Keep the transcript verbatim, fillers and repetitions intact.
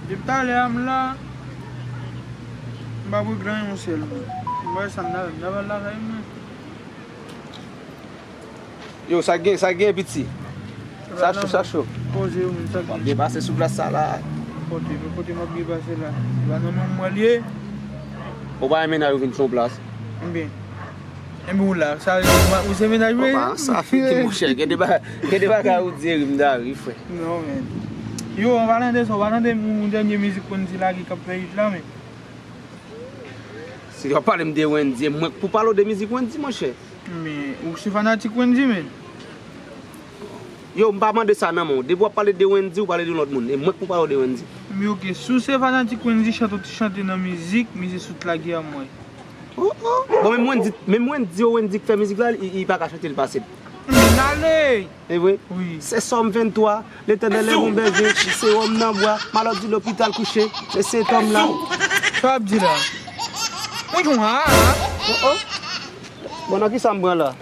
Depi talè a m la, m pa pou gran yon sèl moun. M wè sa m ta fè, m ta pral lakay mwen. Yo, sa gen, sa gen piti. Sa cho, sa cho. Poze yo, moun sa. W ap byen pase sou plas sa la. Kote, men kote m ap byen pase la. Se pa nan men m wè l ye. Ou pa renmen nan yo vin sou plas. Ebyen. Ebyen ou la, sa ou se mennaj mwen. Sa fiti monchè, gen de bagay, gen de bagay ou di ri m ta ri, frè. Non, men. Yo, an palan de sa, ou pa tande yon dènye mizik Wendy lage k ap fè hit la, men. Si w ap pale m de Wendy, e mwen k pou pale w de mizik Wendy, monchè. Men, ou se fanatik Wendy, men. Yo, m pa mande sa nan men w. Depi w ap pale de Wendy, ou pale de lòt moun. E mwen k pou pale w de Wendy. Men oke, si w se fanatik Wendy, chante yon ti chante nan mizik, mizik sou t lage a mwen. Oh, oh. Bon, menm Wendy, menm Wendy, yo, Wendy k fè mizik la, li, li pa ka chante l pase m. Men ale! E vre? Wi. Se Sòm venntwa, Letènèl è mon bèje, li se wòm nan bwa, maladi lopital kouche, se sentòm la. Sa w ap di la? Mwen jwenn a. Oh, oh. Bon, nan ki sa m pran la?